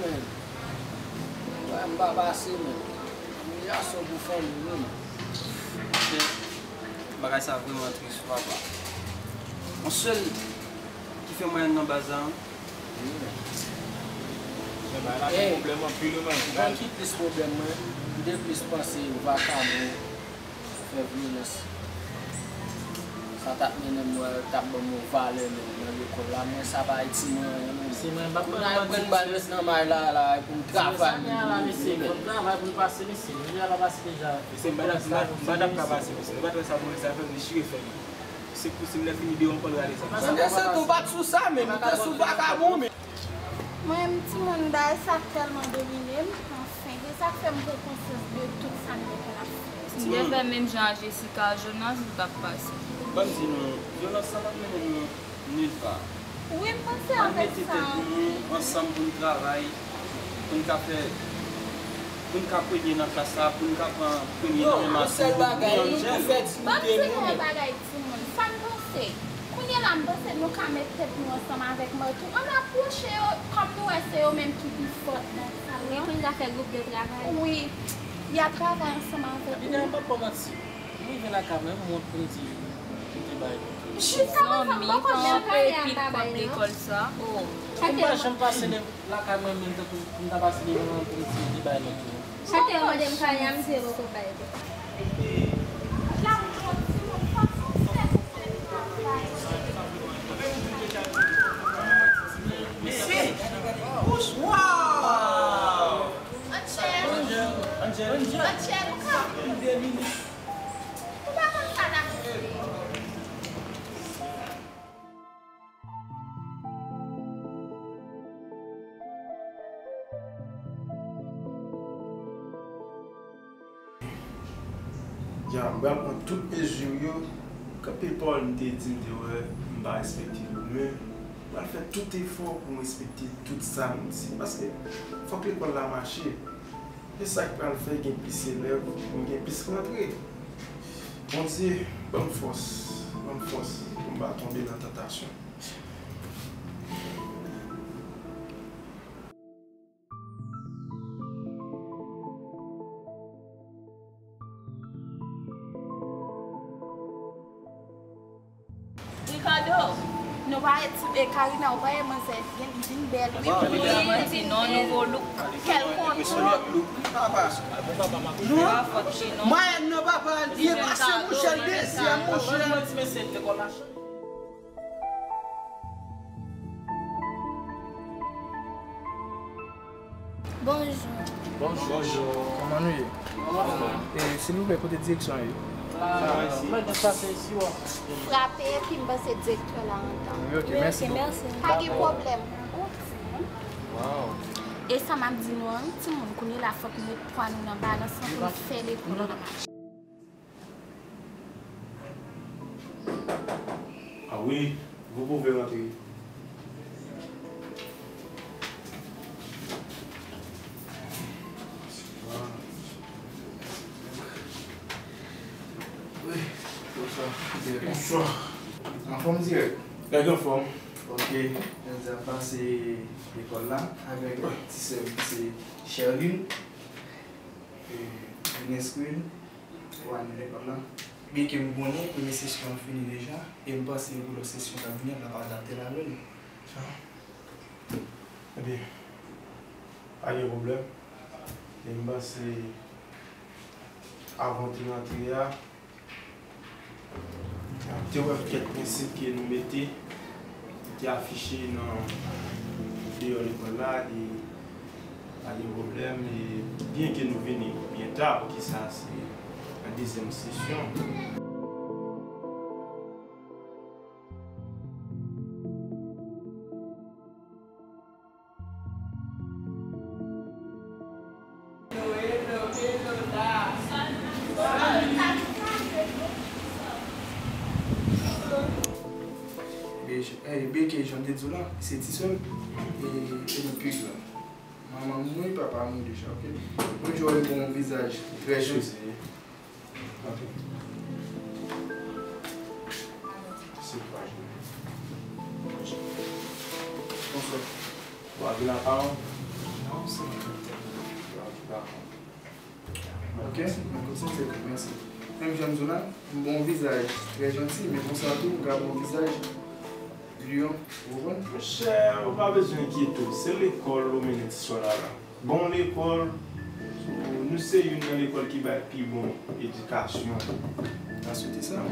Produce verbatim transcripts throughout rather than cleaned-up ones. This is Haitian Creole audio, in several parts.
Wè, m pa pase, men. Imilyasyon pou fanmi, wi, men. Monchè, bagay sa vrèman tris, papa. Yon sèl ki fè mwen nan baz la, Wi, men. Men bagay la gen pwoblèm anpil, wi, men. Ou konn ki plis pwoblèm mwen? M te plis panse vakabon, fè vyolans. Sa t ap mennen m wè, t ap ban m yon valè nan, nan lekòl la, men sa pa itil mwen anyen menm. Si mwen, m p ap pran manti, aprann bal met nan may la, la, pou m travay, pou m travay, pou m pase, mesye. M pa t ap ka pase, mesye. Nou pa t wè sa pou sa fè m dechire fè m. Se pou si m lè fini deyò, m konn rale sa. Tande sa tou, ou pa t sou sa menm, ou te sou vakabon menm. Mwen menm, timoun, bagay sa tèlman domine m, anfen, se sa k fè m pran konsyans de tout sa m gentan ap fè. Si m te fè menm jan a Jessica, Jonas, m t ap pase. Ban m di nou, vyolans sa p ap mennen nou nil pa. Wi, m panse avèk sa. Ann mete tèt nou ansanm pou n travay, pou n ka fè, pou n ka premye nan klas la, pou n ka pran premye nan menm asanble. Yon sèl bagay, nou pou fè dignite nou. Ban m di nou yon bagay, timoun. Sa m panse. Kounye la, m panse nou ka met tèt nou ansanm avèk Martou. Ann apwoche yo, kòm nou wè se yo menm ki pi fò nan sal lan. Epi n ka fè gwoup de travay. Wi, y a travay ansanm avèk nou. Ebyen, m p ap ba w manti. M rive lakay mwen, m wont pou m di, m te bay. Jiskaprezan, m poko janm pale a sa bay non. Pou m pa janm pase lakay mwen menm tankou pou m ta pase devan pou m di m te bay lòt yo. Chante yo mande m kay a, m di yo poko bay tou. Mesye! Wow! Angel! Angel! Angel! Angel! Ou pa konn sa n ap di. Ya, m pral pran tout mezi yo. Kanpe Paul, m te di, m te wè, m pa respekte yo, men m pral fè tout efò pou m respekte tout sa m di, paske fòk lekòl la mache. E sa k pral fè gen plis elèv, pou gen plis rantre. Bondye, ban m fòs, ban m fòs pou m pa tonbe nan tantasyon. Ricardo, nou pa wè ti, e, Karina, ou pa wè manzè li vin bèl, wi. Wi, di non, nouvo look. Kèl kontwòl. Mwayèn nan papa, l byen pase, monchè, l dezyèm, monchè. Bonjou. Bonjou. Bonjou. Kòman nou ye? Anfòm. E, silvouplè, kote direksyon an ye? Frape epi m panse direktè la andan. Wi, ok, mèsi bokou. Pa gen pwoblèm. Ou timoun. E sa m ap di nou an, wi, timoun, kounye la fòk nou met pwa nou nan balans lan pou nou fè lekòl la mache. Ah oui, vous pouvez rentrer. Oui, bonsoir. Bonsoir. Anfòm dirèk. Nèg anfòm. Ok, jodi a m pase lekòl la avèk ti sè m ki se Sherline. E, vin enskri l. Pou al nan lekòl la. Byenke m konnen premye sesyon an fini deja, e m panse pou lòt sesyon k ap vini an, l ap adapte l avè l. Ebyen, pa gen pwoblèm. E m panse, avan w te rantre a, te wè kèk prensip ke nou mete, ki afiche nan deyò lekòl la, e pa gen pwoblèm, e byenke nou vini byen ta, poukisa se nan dezyèm sesyon. Byen, eh, byenke jan m te di w la, se ti sè m, e, e nou pig la. Manman m mouri, papa m mouri deja, ok? Yon jou w ap wè m gen yon vizaj trè jodi. Ok. Se pa jodi. Bonswa. Bon, vin apa w? Ok, mwen kontan, se tout, mèsi. Menm jan m di w la, m bon vizaj, trè janti, men konsa tou, m ka bon vizaj, lyon, ou konprann? Monchè, ou pa bezwen enkyete w, se lekòl ou mennen ti sè w la la. Bon lekòl, nou se youn nan lekòl ki bay pi bon edikasyon nan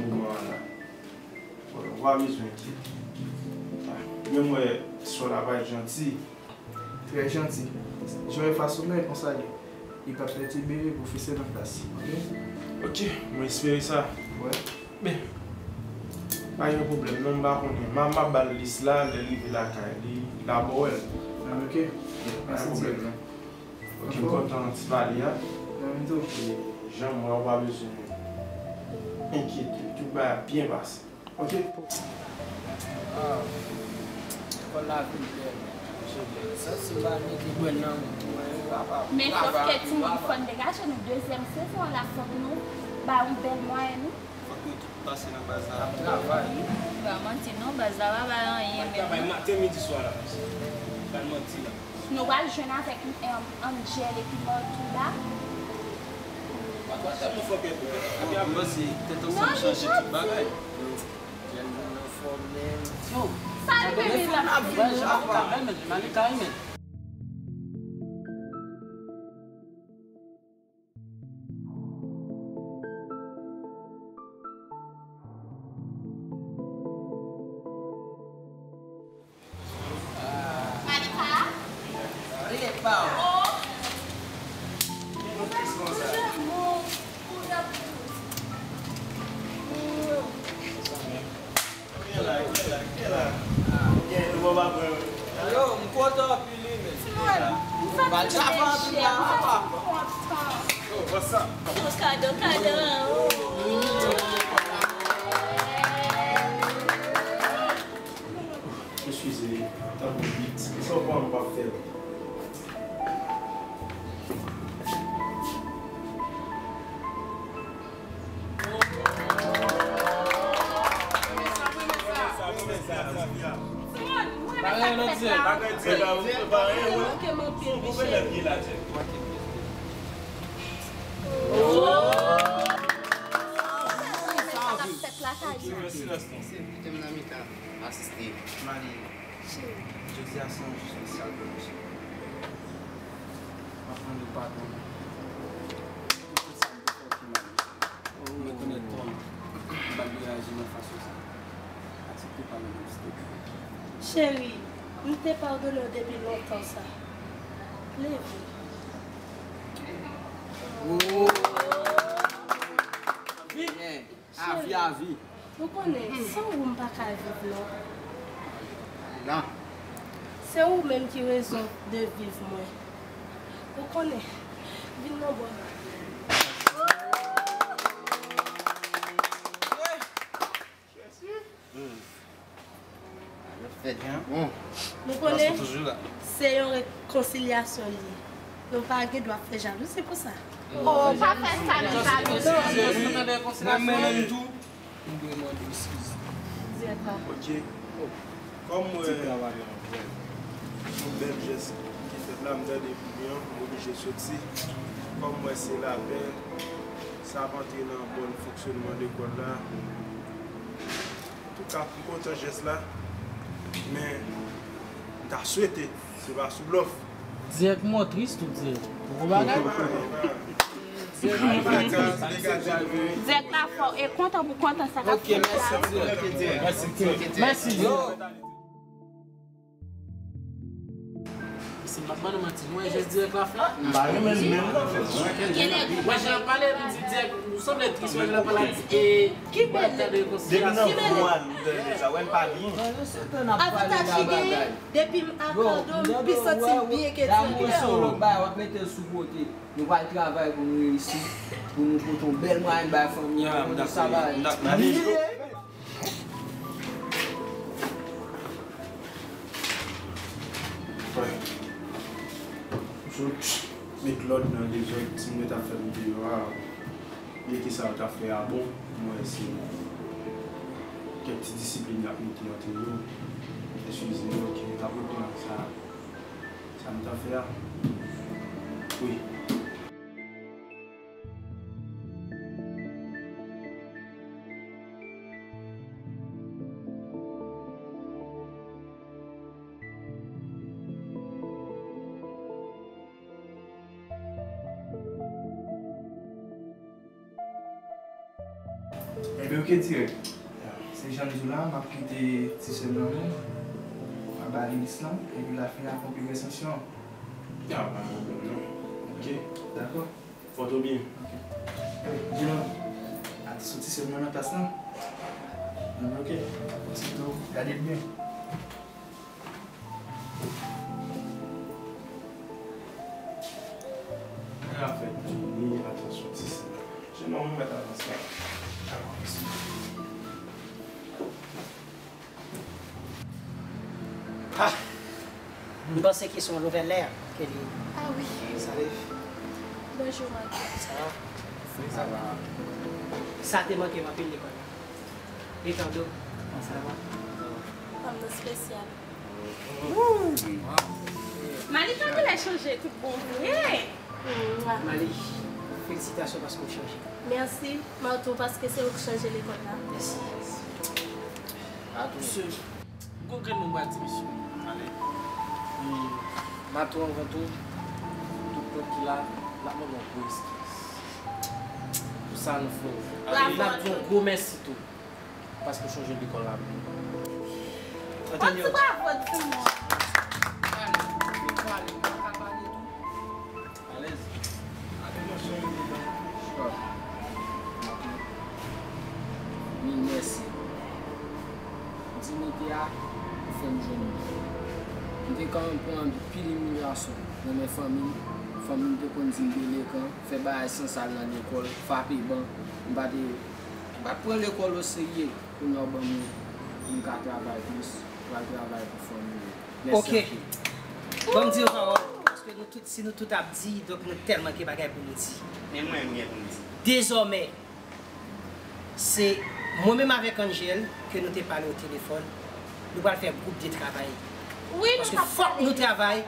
moman an la. Ou pa bezwen enkyete. Men m wè ti sè w la pa janti. Trè janti. Jan w fasonnen konsa li. Li p ap pètibe pwofesè nan klas, ok? Ok, mwen espere sa. Wè. Men, pa gen pwoblèm non, m pa konnen. M a, m a ba l lis la, lè l rive lakay li, l a ba w l. Ah, ok. Pa gen pwoblèm non. Ok, m kontan ti pale a. Mwen menm tou. E jan m wè w pa bezwen enkyete, tout bagay ap byen pase. Ok. Ah, lekòl la vin bèl. Sa se pa mete grenn nan mwen, papa. Men sòf ke timoun, fò n degaje nou dezyèm sezon an la, fòk nou ba yon bèl mwayèn wi. Fòk nou tout pase nan baz la. N ap travay. Pa manti non, baz la pa bay anyen menm. Travay maten, midi, swa la. Pa manti la. Nou pral jwenn avèk, em, Angel epi Martou la. Papa tèlman fò kè pou kè. Epi apre se tèt ansanm chanje tout bagay. Yo, tèlman anfòm menm. Yo, sa li bebe la. Malika, men, Malika, men. Malika? Rele pa w. Oh. Yo, m kontan anpil wi, men. Timoun, m fè tout dezyèm, m fè tout kontan. Yo, what's up? Kado, kado. Eskize, tankou bit. Sa w pa m pa fè l. Asiste. Cheri. Jodi a se yon jou espesyal pou mwen, cheri. M ap mande w padon pou tout sa m te fè w ki mal, cheri. M rekonèt tò m. M pa t dwe reyaji nan fason sa. Aksepte padon m, silvouplè. Cheri, m te padone w depi lontan sa. Leve. Avi, avi. Ou konnen, san ou m pa ka viv non. Nan. Se ou menm ki rezon de viv mwen. Ou konnen, vin nan bò m. Fèt jan bon. Nou konnen, se yon rekonsilyasyon li ye. Nou pa gen dwa fè jalouzi pou sa. Oh, pa fè sa nan jalouzi. Mwen menm tou, m dwe mande eskiz. Dirèkteman. Ok. Kòm mwen, yon bèl jès ki fèt la, m tande bri an, m oblije soti. Kòm mwen se lapè, sa ap antre nan bòn fonksyonman lekòl la. Antouka, m kontan jès la, men m ta swete se pa sou blòf. Dirèk motris tou dirèk. Gwo bagay. Dirèk la fò e kontan pou kontan sa k ap fèt la. Ok, mèsi dirèk. Mèsi dirèk. Mèsi dirèk. Si m ap ban nou manti, nou wè jès dirèk la fè? M pa renmen l menm non. Wè jan l ap pale, m di dirèk, ou sanble tris, wè jan l ap pale, e, ki bèl. Depi nan vwa l, m tande sa, wè l pa byen. Avantaj ki genyen, depi m ak Kado, m pi santi m byen ke dirèk. Damou se yon lòt bagay, w ap mete l sou kote. Nou pral travay pou nou reyisi, pou nou pote yon bèl mwayèn bay fanmi an, pou nou sa bay. Frè, m sot met lòd nan dezòd, timoun yo t ap fè m deyò a, men ki sa yo t ap fè a bon, m wè se kèk ti disiplin y ap mete antre yo. Eskize, ok, n ap reprann sa, sa m t ap fè a. Wi. Ebyen, oke, dirèk. Se jan m di w la, m ap kite ti sè m nan men w. M ap ba li lis lan, epi l a fini akonpli prestansyon an. Ya, pa gen pwoblèm non. Oke. Dakò. Pòte w byen. Oke. Ey, Dylan, a ti soti sè m nan nan klas lan. Ebyen, oke. Sitou, gade l byen. Lè a fèt, ni atansyon ti sè. Jenòm ou mèt avanse. Dakò, mèsi. Ah! M panse ke se yon louvè lè ke li. Ah wi. Sa va? Bonjou, Marc. Sa va? Wi, sa va. Sa te manke m anpil lekòl la. Ricardo, sa va? Fanm nan espesyal. Malik pa genlè chanje tout bon vre. Malik, felisitasyon paske w chanje. Mèsi, Martou, paske se ou k chanje lekòl la. Mèsi. Gon grenn mo m pral di misye. Ale. Mato anvan tou, tout pèp ki la, n ap mande yon gwo eskiz pou sa nou fè w. N ap di yon gwo mèsi tou, paske w chanje lekòl la pou nou. Antann yo. Ti bravo, timoun. Pale, pale, pale, pale tou. Alèz. Sure. Mil mèsi. Diyite a, ou fè m jwenn li. M te ka pran anpil imilyasyon nan men fanmi m. Fanmi m te konn di m delekan, fè bagay san sal nan lekòl, frape ban. M pa te, m pa t pran lekòl oserye. Kounye a w ban m pou m ka travay plis, pral travay pou fanmi m. Mèsi anpil. Oke. Ban m di yon pawòl, paske nou tout, si nou tout ap di, donk nou tèlman gen bagay pou nou di. Men mwen, m gen pou m di. Dezòmè, se mwen menm avèk Angel ke nou te pale o telefòn, nou pral fè gwoup de travay. Wi, nou t ap pale. Paske fòk nou travay,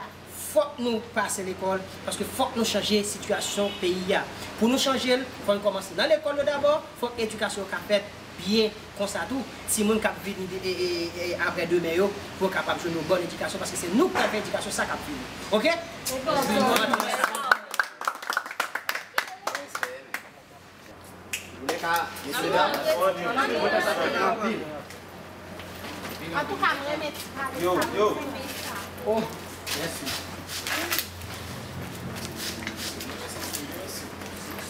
fòk nou pase lekòl, paske fòk nou chanje sitiyasyon peyi a. Pou nou chanje l, fò n kòmanse nan lekòl yo dabò, fòk edikasyon yo ka fèt byen konsa tou. Timoun k ap vini de, e, e, e, apre demen yo, pou yo kapab jwenn yon bòn edikasyon, paske se nou k pral fè edikasyon sa k ap vini. Oke? Otoulè ka, mesye dam, mwen fè sa fè anpil. Antouka, m renmen ti pale sa, m renmen sa. Oh, mèsi.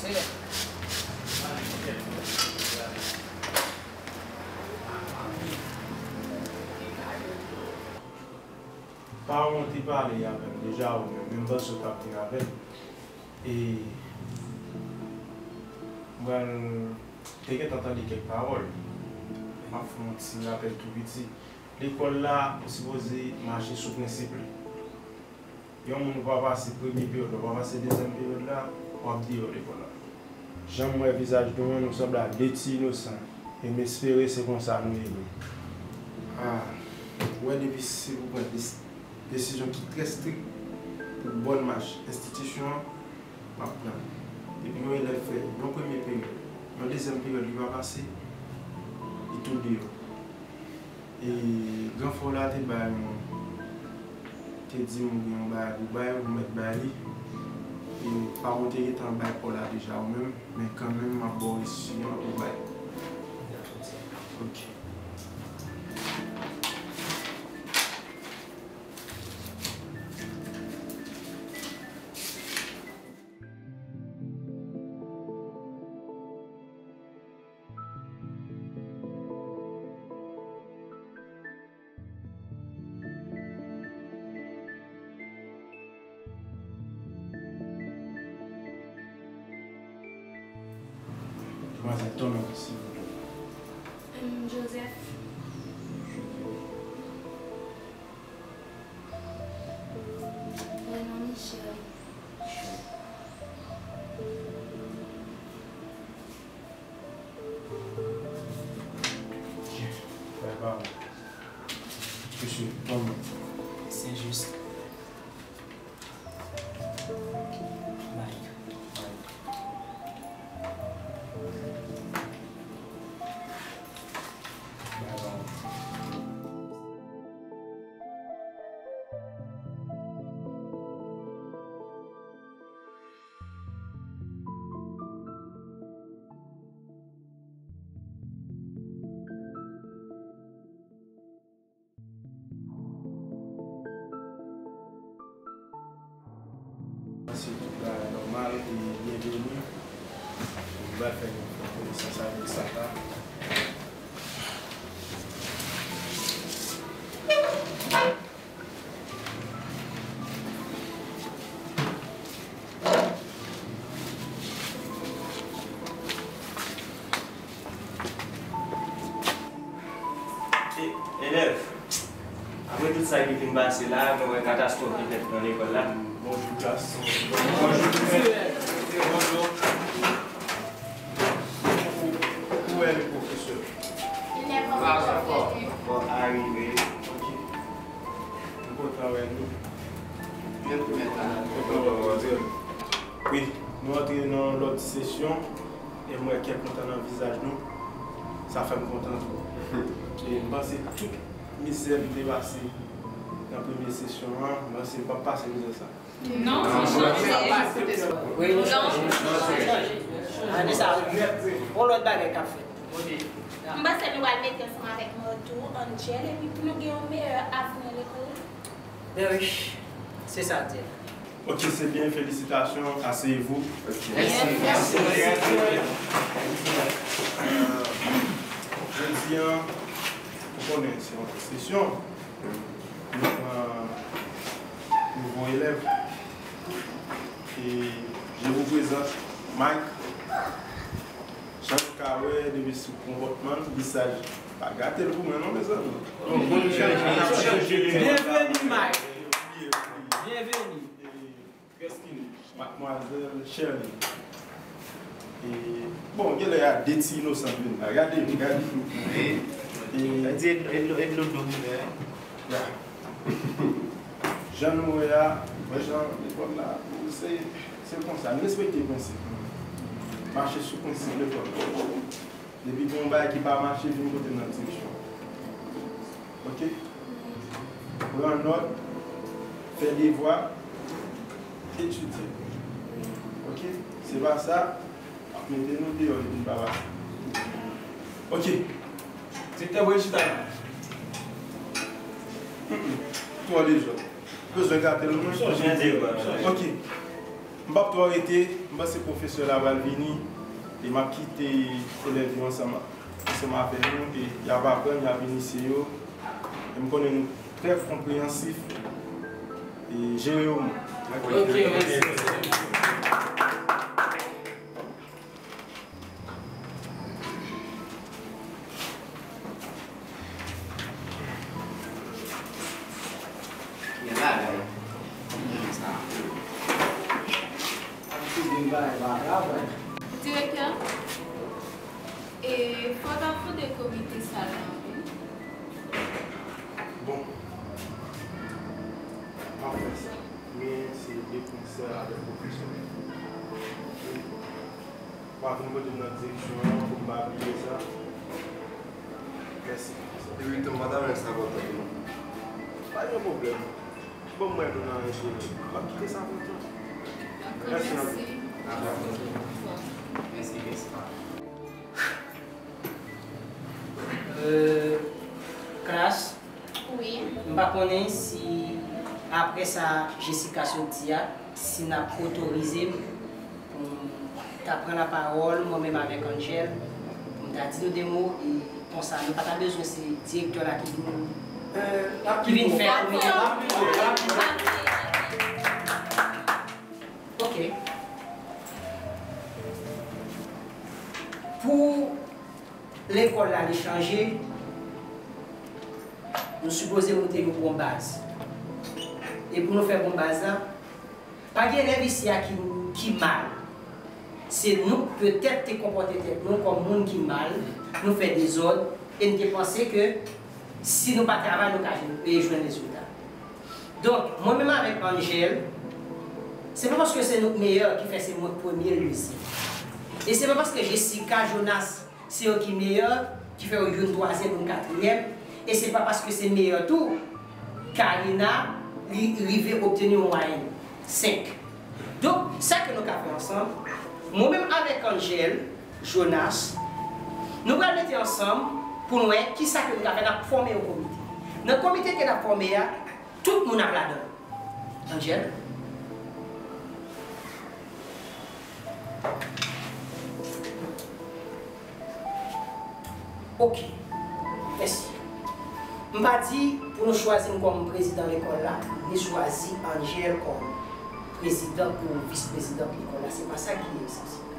Seyè. Paran w te pale avè m deja, ou menm, men m panse w t ap vin avè m. E m pral, te gentan tande kèk pawòl. M ap fè yon ti rapèl tou piti. Lekòl la, ou sipoze mache sou prensip li. Yon moun ou pa pase premye peryòd la, ou pa pase dezyèm peryòd la, w ap deyò lekòl la. Jan m wè vizaj nou an, nou sanble a de ti inosan. E m espere se konsa nou ye menm. Ah, ou wè, depi se pou pran des-, desizyon ki trè strik pou bòn mach enstitisyon an, m ap pran l. Depi yon elèv fè yon premye peryòd, yon dezyèm peryòd li pa pase, li tou deyò. E gran frè w la te bay yon, te di m ou gen yon bagay pou bay, ou mèt bay li. E paran w te gentan bay pa w la deja ou menm, men kanmenm m ap ba w resi an pou bay. Ok. Demwazèl, ton non, silvouplè. Em, Joseph. Prenon Michel. Byen, bay pawòl. Mesye, ton non. Saint Juste. Si tout bagay nòmal e byenveni, nou pral fè yon konesans avèk Sata. E, elèv, apre tout sa ki fin pase la, nou wè katastwòf ki fèt nan lekòl la. Bonjou, klas. Bonjou, pwofesè. Bonjou. Ou, ou wè li, pwofesè? Li nèt anfòm, pwofesè. Bon, arive. Ok. M kontan wè nou. Byen, byen, byen. Wi, nou antre nan lòt sesyon e m wè kèk kontan nan vizaj nou. Sa fè m kontan twòp. E m panse tout mizè m te pase nan premye sesyon an, m panse m p ap pase mizè sa. Non, non, non. Wi, nou chanje. Nou chanje. Ane sa, yon lòt bagay k ap fèt. M panse nou pral mete ansanm avèk Martou, Angel, epi pou nou gen yon meyè avni lekòl la. Ben wi, se sa l di. Ok, c'est bien, félicitations, asseyez-vous. Mèsi. Jodi a, ou konnen, se yon sesyon. Nou pran nouvo elèv. E je vous présente Mike. Jan nou ka wè, depi sou konpòtman l, visaj pa gate l pou mwen non, mezanmi. Bon, bon, chanje, chanje. Byenveni, Mike. Byenveni. Kès ki li? Madmwazèl Sherline. E, bon, genlè y a de ti inosan vin la. Gade, gade. E, e, e, e, e, ya. Jan nou wè a, wè jan lekòl la, se, se konsa. Nou respekte prensip. Mache sou prensip lekòl. Depi gen yon bagay ki pa mache, vin kote m nan direksyon. Ok? Pran nòt, fè devwa, etidye. Ok? Se pa sa, ap mete nou deyò epi n pa pase. Ok. Direktè, voye chita la. Mm, mm. Twò dezòd. Bezwen gate l, non? Chanje de, chanje. Ok. M p ap twò rete, m panse pwofesè la pral vini, e m ap kite elèv yo ansanm, ansanm avè nou, e y ap aprann, y ap initye yo. E m konnen nou trè konpreyansif, e jere yo mwen. Ok, mèsi. Gen bagay. Sa. Abitid gen bagay pa travay. Direktè, e fò w ta fonde komite sa la, wi. Bon. M ap fè sa. Men se de pwofesè avèk pwofesè. W a vin kote m nan direksyon an pou m pa bliye sa. Mèsi. Direktè, m pa ta renmen sa kontan non. Pa gen pwoblèm. Ban m wè nou nan enjenyè. M ap kite sa kontan. Dakò, mèsi. Mèsi anpil. Mèsi, mèsi. Euh, klas, wi. M pa konnen si apre sa Jessica sot di a, si n ap otorize m pou m ta pran lapawòl, mwen menm avèk Angel, pou m ta di nou de mo, e konsa, nou pa ta bezwen se direktè la ki vin, ki vin fè kounye a. Ok. Pou lekòl la li chanje, nou sipoze moute yon bon baz. E pou nou fè bon baz la, pa gen elèv isi a ki, ki mal. Se nou k petèt te konpòte tèt nou kòm moun ki mal, nou fè dezòd, e n te panse ke si nou pa travay, nou ka jwenn, e jwenn rezilta. Donk, mwen menm avèk Angel, se pa paske se nou k meyè ki fè se mwen k premye, l dezyèm. E se pa paske Jessica, Jonas, se yo ki meyè, ki fè yo youn twazyèm, youn katriyèm. E se pa paske se meyè tou, Karina, li rive obteni yon mwayèn senk. Donk, sa ke nou ka fè ansanm, mwen menm avèk Angel, Jonas, nou pral mete ansanm pou n wè kisa ke nou ka fè, n ap fòme yon komite. Nan komite ke n ap fòme a, tout moun ap ladan l. Angel? Ok. Mèsi. M pa di pou nou chwazi m kòm prezidan lekòl la, ni chwazi Angel kòm prezidan ou vis prezidan lekòl la. Se pa sa ki esansyèl.